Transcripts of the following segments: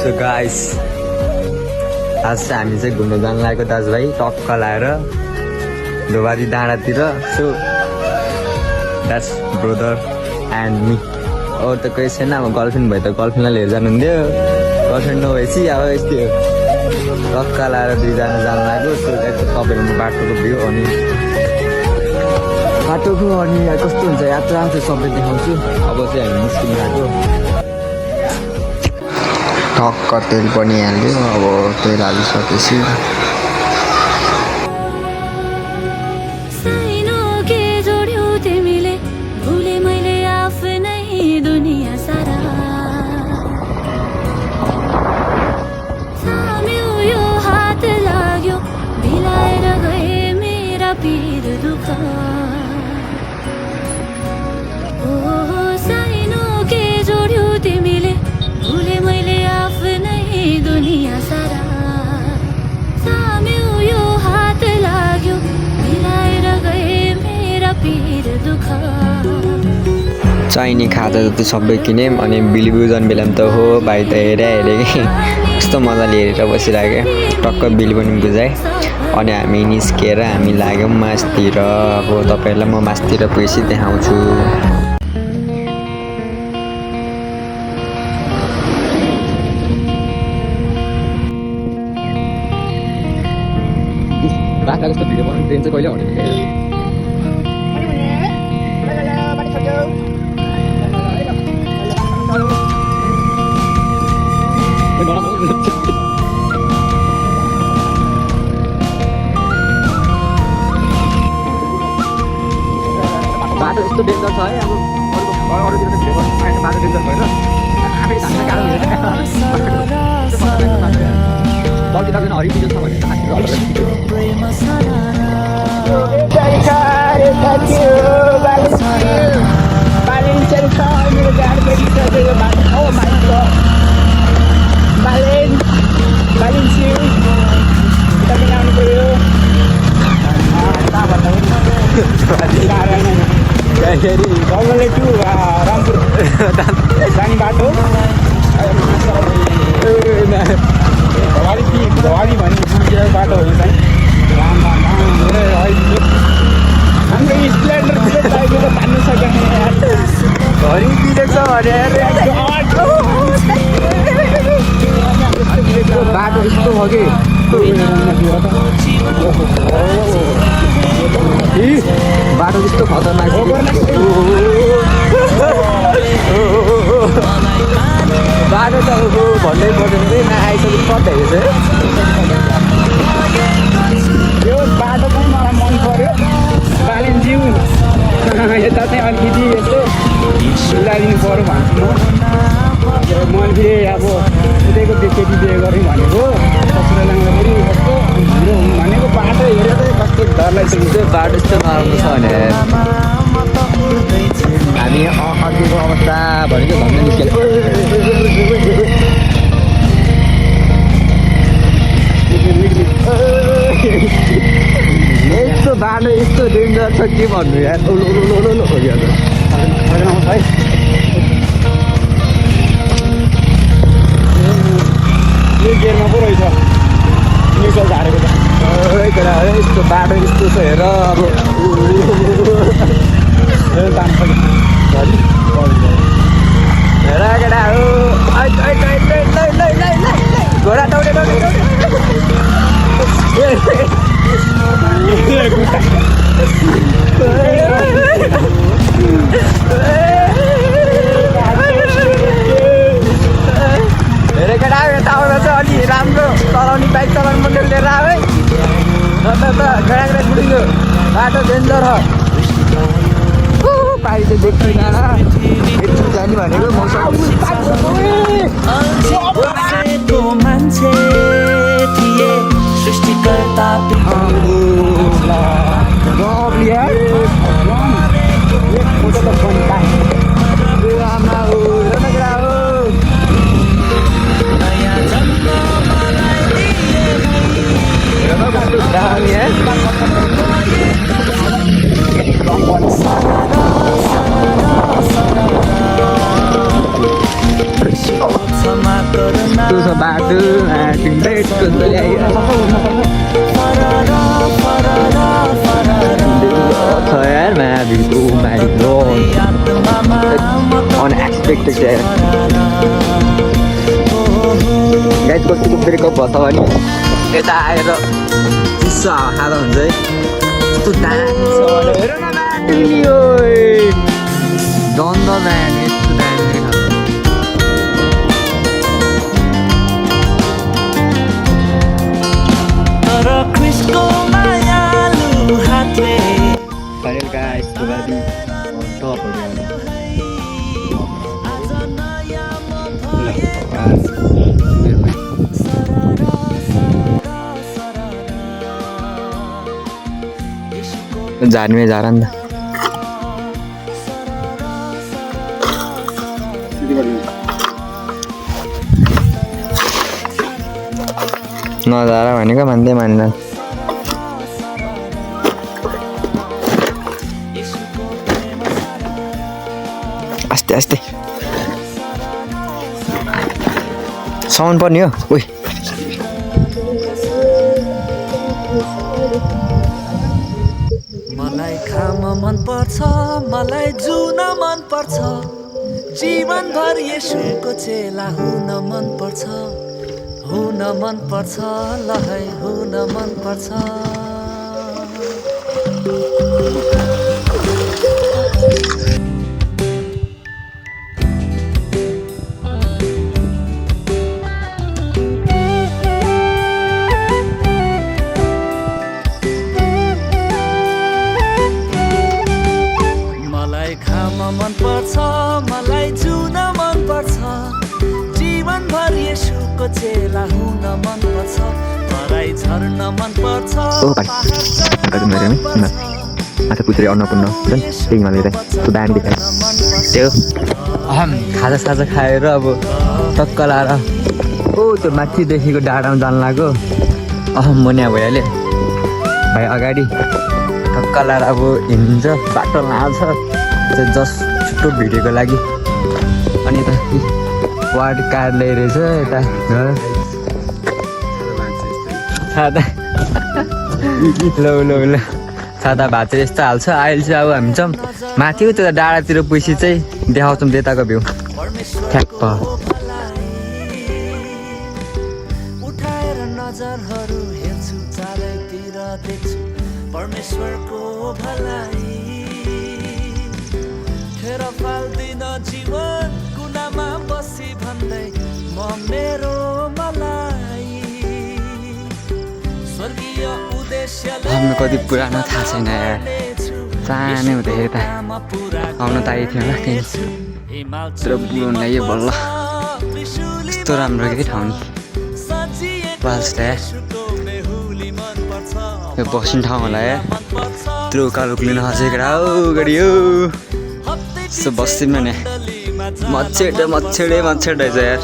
So guys आज चाहिँ हामी चाहिँ घुम्न जान लागेको दाजुभाइ टक्क लाएर धोबारी डाँडातिर। So that's brother and me. अरू त कोही छैन, अब गर्लफ्रेन्ड भयो त गर्लफ्रेन्डलाई लिएर जानुहुन्थ्यो, गर्लफ्रेन्ड नभएपछि अब यस्तो टक्क लाएर दुईजना जान लाग्यो। सो तपाईँहरूको बाटोको भ्यू अनि कस्तो हुन्छ यात्रा चाहिँ सबै देखाउँछु। अब चाहिँ हामी निस्किनु लाग्यो। टक्क तेल पनि हाल्यो। अब तेल हालिसकेपछि चाहिने खाजा जति सबै किन्यौँ। अनि बिलिबु जाने बेलामा त हो भाइ त हेरे कि कस्तो मजाले हेरेर बसिरहेको। टक्क बिल पनि बुझाएँ अनि हामी निस्किएर हामी लाग्यौँ मासतिर। अब तपाईँहरूलाई म मासतिर पुगेपछि देखाउँछु। बाख्रा जस्तो भिडियो बनाउनु ट्रेन चाहिँ कहिले आउने? बाटो यस्तो डेन्जर छ है। अब अरूतिर त भिडियो गर्नु पाएन, बाटो डेन्जर भएर आफै धान्न गाह्रो हुन्छ। बल्ती लाग्दैन हरि पुग्छ भने रामपुर जाने बाटो भवानी भन्ने बाटो हो चाहिँ हाम्रो स्प्लेन्डर धान्नु सकेन घरि बिलेको छ भने बाटो यस्तो भयो कि बाटो त्यस्तो खतरनाक बाटो त भन्नै पर्दैन कि नआइसकेपछि कतै चाहिँ यो बाटो पनि मलाई मन पर्यो। बालिन्ज्यू यता चाहिँ अलिकति यसो मिलाइदिनु पऱ्यो भन्छु म। मैले अब उतैको केटी बिहे गरेँ भनेको ससुरालीमा पनि कस्तो ढिलो भनेको बाटो हेरेर चाहिँ कस्तो डर लागिसकेको थियो। बाटो यस्तो नराम्रो छ भने हामी अर्को अवस्था भनेको भन्दै निस्केको। यस्तो बाटो यस्तो डेन्जर छ के भन्नु यार। यो गेरमा पो रहेछ न्युट्रल झारेको त। यस्तो बाटो यस्तो छ हेर। अब हेर केटा हो घोडा दौडे धेरै केटा यता आउँदा चाहिँ अलि राम्रो चलाउने बाइक चलाउने मोडल लिएर आऊ है। नत्र त गडा बुढिलो बाटो डेन्जर हो। पारि चाहिँ देख्दैन जाने भनेको मौसम मान्छे थिए सृष्टिकर्ता यसको बाटोमा तिम्रो अनएक्सपेक्टेड गाइस कतिको ब्रेकअप भयो भने यता आएर चिसो हावा खाँदा हुन्छ है यस्तो डान्स हेर न द्वन्द म्यान यस्तो डान्स फाइनल गाइस दोबारी टप हो गया जानवे जा रहा था नजारा भनेको मान्दै मान्दैन आस्ते आस्ते साउन्ड पर्ने हो ओइ मलाई खाम मन पर्छ मलाई जुन मन पर्छ जीवनभर येशूको चेला हुन मन पर्छ ल है हुन मन पर्छ मन पर्छ मलाई जुन मन पर्छ जीवनभर येशूको चेला हुन मन पर्छ तराई झर्न मन पर्छ माथा पुत्रे अन्नपूर्ण जुन त्यही मलाई त्यो दामी देखायो त्यो खाजा साजा खाएर अब टक्क लाएर ओ त्यो माथिदेखिको डाँडामा जान लाग्यो मन्या भइहाल्यो भाइ अगाडि टक्क लाएर अब हिँड्छ बाटो लान्छ जस्ट छुट्टो भिडियोको लागि अनि यता वार्ड कार्यालय रहेछ यता सादा ल सादा भात चाहिँ यस्तो हाल्छ अहिले चाहिँ अब हामी चाहिँ माथि त्यो डाँडातिर पैसा चाहिँ देखाउँछौँ त्यताको भ्यू ठ्याक्क उठाएर नजरहरू हेर्छु चारैतिर देख्छु परमेश्वरको भलाई फेर फाल्दिन जीवन कुनामा बसी भन्दै म मेरो मलाई स्वर्गीय उद्देश्यले हाम्रो कति पुरानो थाहा छैन यार सानै हुँदाखेरि त आउन त आएको थियो होला त्यही तर बुढो हुँदै बल्ल यस्तो राम्रो केही ठाउँ नि पाल्छ यो बस्ने ठाउँ होला यार यत्रो उकालो उक्लिन खसेको अगाडि हो यस्तो बस्दिनँ नि मच्छेडै रहेछ यार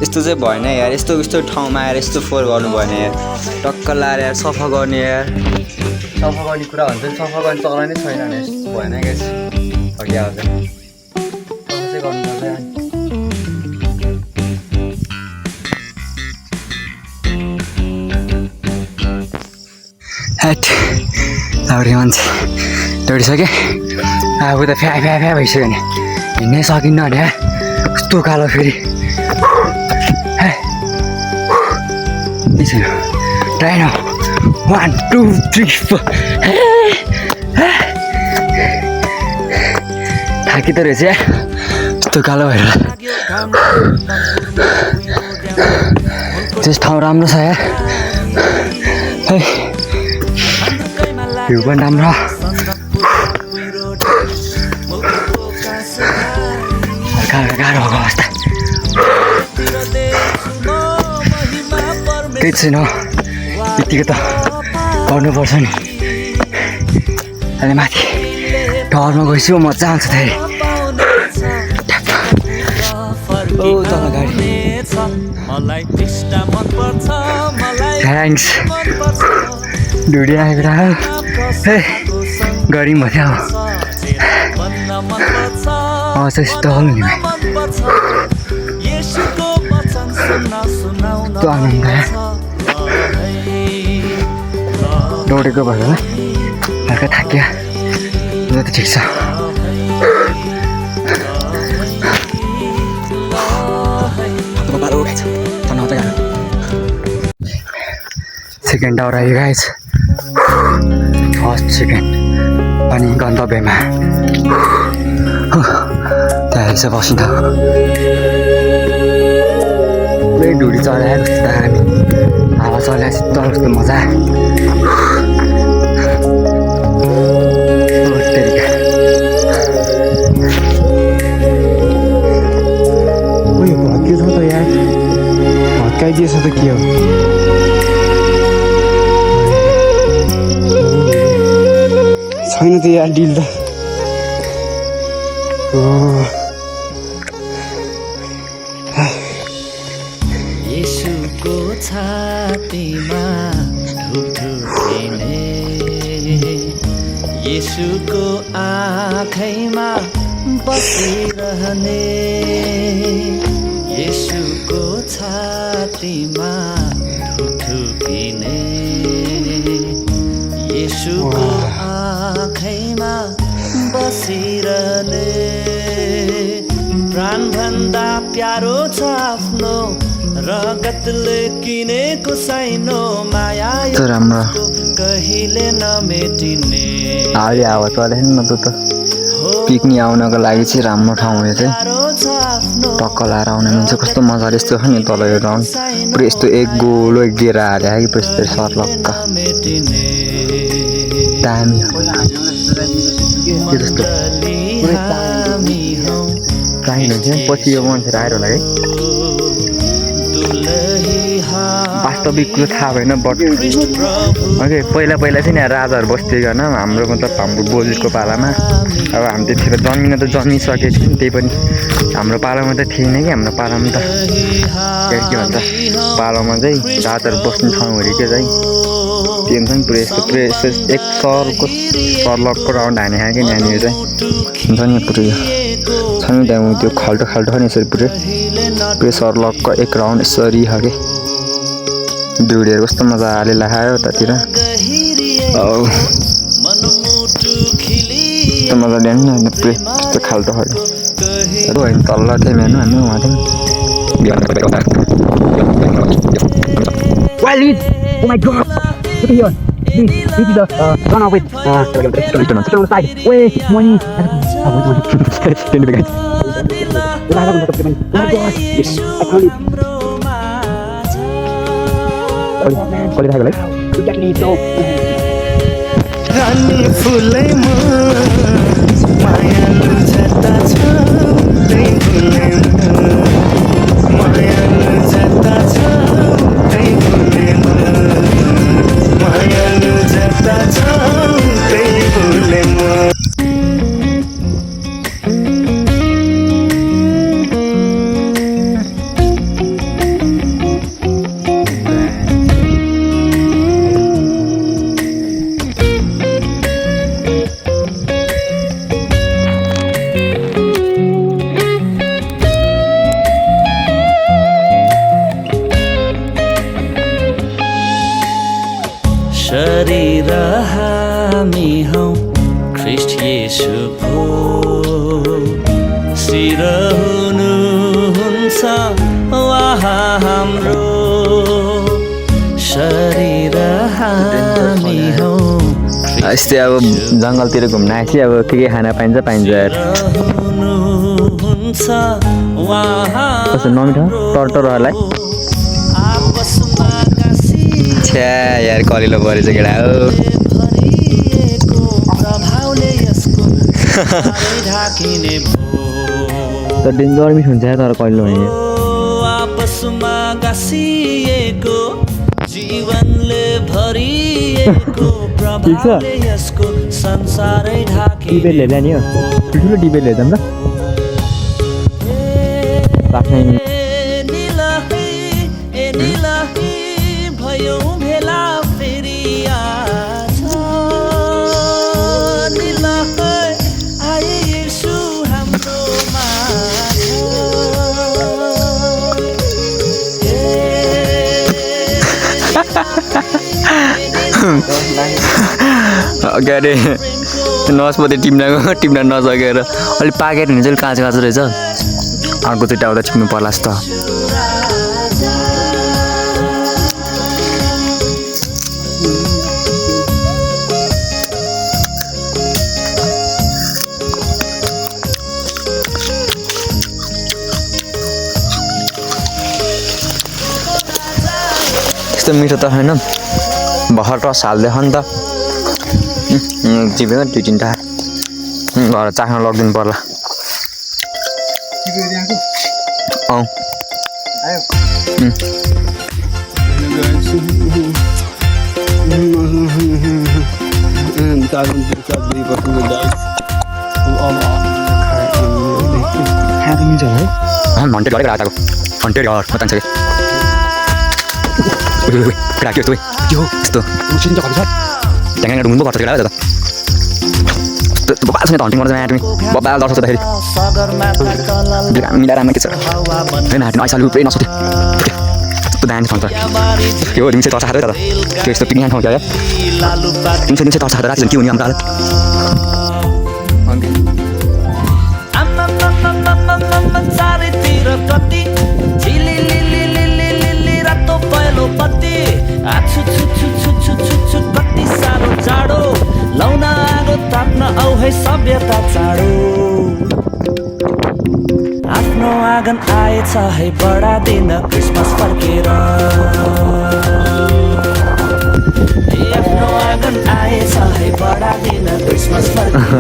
यस्तो चाहिँ भएन यार यस्तो ठाउँमा आएर यस्तो फोहोर गर्नु भएन यार टक्क लाएर यार सफा गर्ने यार सफा गर्ने कुरा भन्छ सफा गर्ने चलन नै छैन नि यस्तो भएन क्या हगिया हुन्छ सफा चाहिँ गर्नुपर्छ हेट आउरे मान्छे दौडिसक्यो अब त फ्या भइसक्यो नि हिँड्नै सकिन्न नि कस्तो कालो फेरि ट्राई न 1 2 3 4 थाकी त रहेछ या यस्तो कालो भएर त्यस ठाउँ राम्रो छ यार भ्यू पनि राम्रो हल्का गाह्रो भएको अवस्था केही छैन यतिको त गर्नुपर्छ नि अहिले माथि टहलमा गइसक्यो मजा आउँछ धेरै तल गाडी थ्याङ्क्स ढुडी आएको ए गऱ्यौँ भयो अब चाहिँ टहल नि कस्तो आनन्द दौडेको भएर हल्का थाक्यो ल त ठिक छ सेकेन्ड आवर आयो गाइस फर्स्ट सेकेन्ड अनि गन्तव्यमा त्यहाँ रहेछ बसिन्छ पुरै ढुडी चलाएको जस्तो दामी हावा चलाएको शीतल कस्तो मजा उयो भत्कियो छ त यार भत्काइदिएछ त के हो छैन त यार डिल त येशूको छातीमा ढुकढुकिने येशूको आँखैमा बसिरहने येशूको छातीमा ढुकढुकिने येशूको आँखैमा बसिरहने प्राणभन्दा प्यारो छ आफ्नो रगतले किनेको साइनो माया कहिले नमेटिने अहिले हावा चलेन न त पिकनिक आउनको लागि चाहिँ राम्रो ठाउँ हो चाहिँ टक्क लाएर आउन मिल्छ कस्तो मजाले यस्तो छ नि तल यो राउन्ड पुरै यस्तो एक गोलो एक डेरा हाले कि पुरै सर्लक्क दामी जस्तो हुन्छ पछि यो मान्छेहरू आएर होला है वास्तविक कुरो थाहा भएन बट ओके पहिला चाहिँ यहाँ राजाहरू बस्थ्यो होइन हाम्रो मतलब हाम्रो बोजूको पालामा अब हामी त्यतिखेर जन्मिन त जन्मिसकेको थियो त्यही पनि हाम्रो पालामा त थिएन कि हाम्रो पालामा त के भन्छ पालामा चाहिँ राजाहरू बस्ने ठाउँ अरे के चाहिँ त्यो हुन्छ नि पुरै यस्तो एक सर्लकको राउन्ड हाने खायो कि यहाँनिर चाहिँ हुन्छ नि पुरै छ नि त्यहाँ त्यो खाल्टो छ नि यसरी पुरै सर्लकको एक राउन्ड यसरी खायो ढुडीहरू कस्तो मजाले लगायो उतातिर यस्तो मजाले होइन पुरै यस्तो खाल्टो खायो होइन तल्ल थियो मेनु हामी उहाँ रानी फुलैमा मायालु झट्टा छ त्यही फुलैमा मायालु झट्टा छ त्यही फुलैमा मायालु झट्टा छ त्यही फुलैमा शरीर हामी हौ ख्रीष्ट येशूको शिर हुनुहुन्छ उहाँ हाम्रो शरीर हामी हौ यस्तै अब जङ्गलतिर घुम्न आएपछि अब के खान पाइन्छ हुनुहुन्छ कस्तो नमिठो टरटरहरूलाई छ्या यार कलिलो परेछ केटा हो त डेन्जर मिठ हुन्छ तर कहिलो भने आपसमा गासिएको जीवनले भरिएको प्रभावले यसको संसारै ढाके डिबेट ल्याए नि हो ठुलो डिबेट ल्याए त भयो भेला फेरि आए येशू हाम्रो के अरे नसपति टिप्न नसकेर अलिक पाकेर हुन्छ अलिक काँचो काँचो रहेछ अर्को चाहिँ आउँदा टिप्नु पर्ला जस्तो यस्तो मिठो त होइन भर्खर रस हाल्दैछ नि त चिपेको 2-3 टा घर चाख्न लगिदिनु पर्ला अँ हन्टेड गरेको राताको हन्टेड घर म तान्छ राख्यो यस्तो के हो यस्तो त्यहाँ ढुङ्गो गर्छ केटा त बबासँग त हन्टिङ गर्छ यहाँ तिमी बबाल दर्श हुँदाखेरि मिलाएर राम्रो के छ होइन हाट्नु ऐसालु पुरै नसोध्यो यस्तो दामी ठाउँ त के हो तिमी चाहिँ तर्सा खाँदै त त्यो यस्तो पिकनिक ठाउँ क्या तिमी चाहिँ तर्सा खाँदा राख्छ के हुने हाम्रो कति साह्रो जाडो लाउन आगो ताप्न औ है सभ्यता चाँडो आफ्नो आँगन आएछ है बडा दिन क्रिसमस फर्केर आफ्नो आँगन आएछ है बडा दिन क्रिसमस फर्केर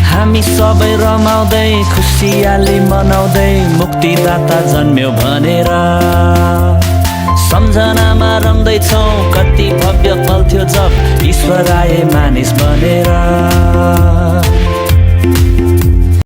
हामी सबै रमाउँदै खुसियाली मनाउँदै मुक्तिदाता जन्म्यो भनेर सम्झनामा रम्दैछौँ कति भव्य पल थियो जब ईश्वर आए मानिस बनेर